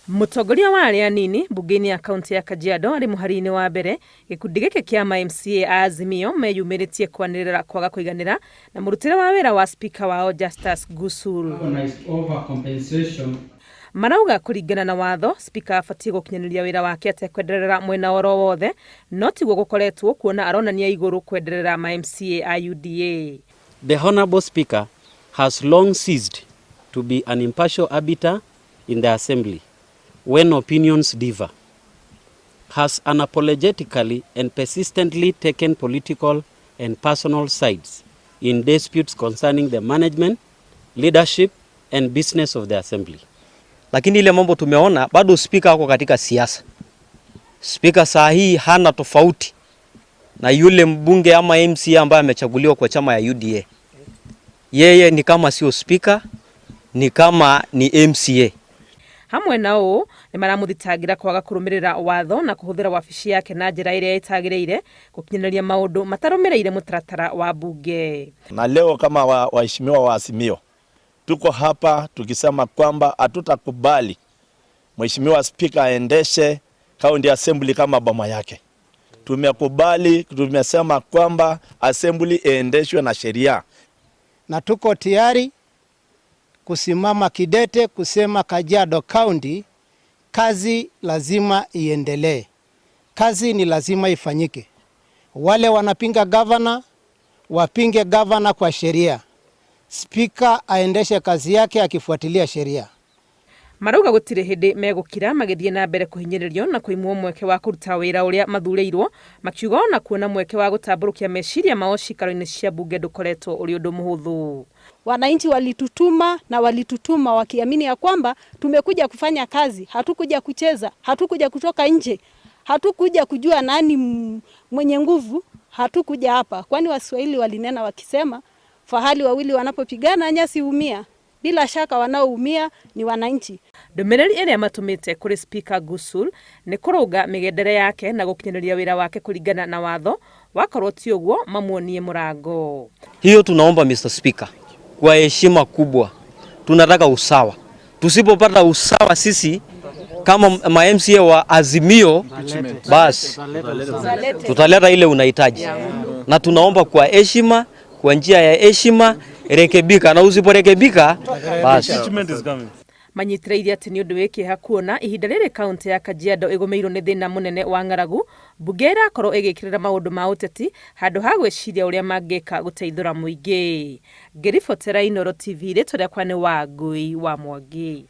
Mũtongoria wa arĩa anini mbunge-inĩ ya kaunti ya Kajiado arĩ mũhari-inĩ wa mbere, gĩkundi gĩkĩ kĩa ma MCA a Azimio meyumĩrĩtie kwanĩrĩra kwaga kũiganĩra na mũrutĩre wa wĩra wa spika wao Justus Gusul. Marauga kũringana na watho, spika abatiĩ gũkinyanĩria wĩra wake atekwenderera mwena oro wothe, no tiguo gũkoretwo kuona aronania igũrũ kwenderera ma MCA a UDA. The Honorable Speaker has long ceased to be an impartial arbiter in the Assembly when opinions differ, has unapologetically and persistently taken political and personal sides in disputes concerning the management, leadership and business of the Assembly. Lakini ile mambo tumeona bado spika ako katika siasa. Spika saa hii hana tofauti na yule mbunge ama MCA ambaye amechaguliwa kwa chama ya UDA. Yeye ni kama sio spika, ni kama ni MCA. Hamwe na ũũ nĩ maramũthitangira kwaga kũrũmĩrĩra watho na kũhũthĩra wabici yake na njĩra ĩrĩa ĩtagĩrĩire gũkinyanĩria maũndũ matarũmĩrĩire mũtaratara wa bunge. Na leo kama waheshimiwa wa Azimio tuko hapa tukisema kwamba hatutakubali Mheshimiwa Spika aendeshe County Assembly kama boma yake. Tumekubali, tumesema kwamba assembly iendeshwe na sheria, na tuko tayari kusimama kidete kusema Kajiado County kazi lazima iendelee, kazi ni lazima ifanyike. Wale wanapinga gavana wapinge gavana kwa sheria, spika aendeshe kazi yake akifuatilia sheria. Marauga gũtirĩ hĩndĩ megũkira magĩthiĩ na mbere kũhinyĩrĩrio na kũimwo mweke wa kũruta wĩra ũrĩa mathurĩirwo, makiuga ona kuona mweke wa gũtambũrũkia meciria mao cikaro-inĩ cia bunge ndũkoretwo ũrĩ ũndũ mũhũthũ. Wananchi walitutuma na walitutuma wakiamini ya kwamba tumekuja kufanya kazi, hatukuja kucheza, hatukuja kutoka nje, hatukuja kujua nani mwenye nguvu, hatukuja hapa. Kwani Waswahili walinena wakisema fahali wawili wanapopigana nyasi humia. Bila shaka wanaoumia ni wananchi. Ndũmĩrĩri ĩrĩa matũmĩte kũrĩ Spika Gusul nĩ kũrũnga mĩgendere yake na gũkinyanĩria wĩra wake kũringana na watho, wakorwo ti ũguo mamuonie mũrango. Hiyo tunaomba Mr. Speaker, kwa heshima kubwa, tunataka usawa. Tusipopata usawa sisi kama ma MCA wa Azimio, basi tutaleta ile unahitaji, na tunaomba kwa heshima, kwa njia ya heshima, rekebika, na usiporekebika basi Manyitĩrĩire atĩ nĩ ũndũ wĩ kĩeha kuona ihinda rĩrĩ kaunti ya Kajiado ĩgũmĩirwo nĩ thĩna mũnene wa ng'aragu, mbunge ĩrakorwo ĩgĩkĩrĩra maũndũ ma ũteti handũ ha gwĩciria ũrĩa mangĩka gũteithũra mũingĩ. Ngĩribotera Inooro TV, rĩtwa rĩakwa nĩ Wangui wa Mwangi.